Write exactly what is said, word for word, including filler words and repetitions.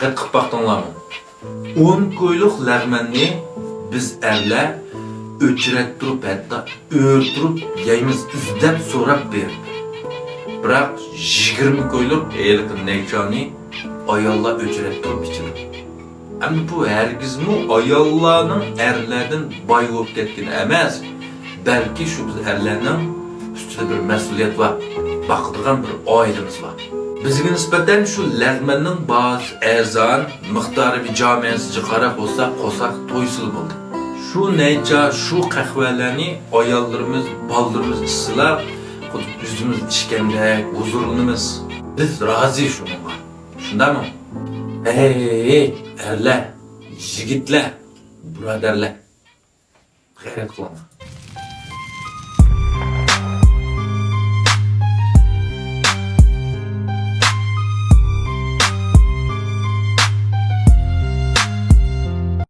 دىققەت قىلىپ باقتىڭلارمۇ؟ ئون كويلۇق لەغمەننى بىز ئەرلەر ئۆچرەتتۈرۈپ، ھەتتا ئۆرتۈرۈپ يەيمىز، ئىزدەپ سوراپ بېرىپ. بىراق يىگىرمە كويلۇق ھېلىقى نەيچانى ئاياللار ئۆچرەتتۈرۈپ ئىچىدۇ. ئەمدى بۇ ھەرگىزمۇ ئاياللارنىڭ ئەرلەردىن باي بولۇپ كەتكىنى ئەمەس، بەلكى شۇ بىز ئەرلەرنىڭ ئۈستىدە بىر مەسئۇلىيەت بار، باقىدىغان بىر ئائىلىمىز بار. بىزگە نىسبەتەن شۇ لەغمەننىڭ باھاسى ئەرزان، مىقدارى بىر جامەسىگە قاراپ بولسا، قورساق تويسىلا بولدى. شۇ نەيچا، شۇ قەھۋەلەرنى ئاياللىرىمىز، بالىلىرىمىز ئىچسىلا، خۇددى ئۆزىمىز ئىچكەندەك ھۇزۇرلىنىمىز. بىز رازى شۇنىڭغا. شۇنداقمۇ؟ ھەي، ئەرلەر، يىگىتلەر، بۇرادەرلەر، غەيرەت قىلىڭلار.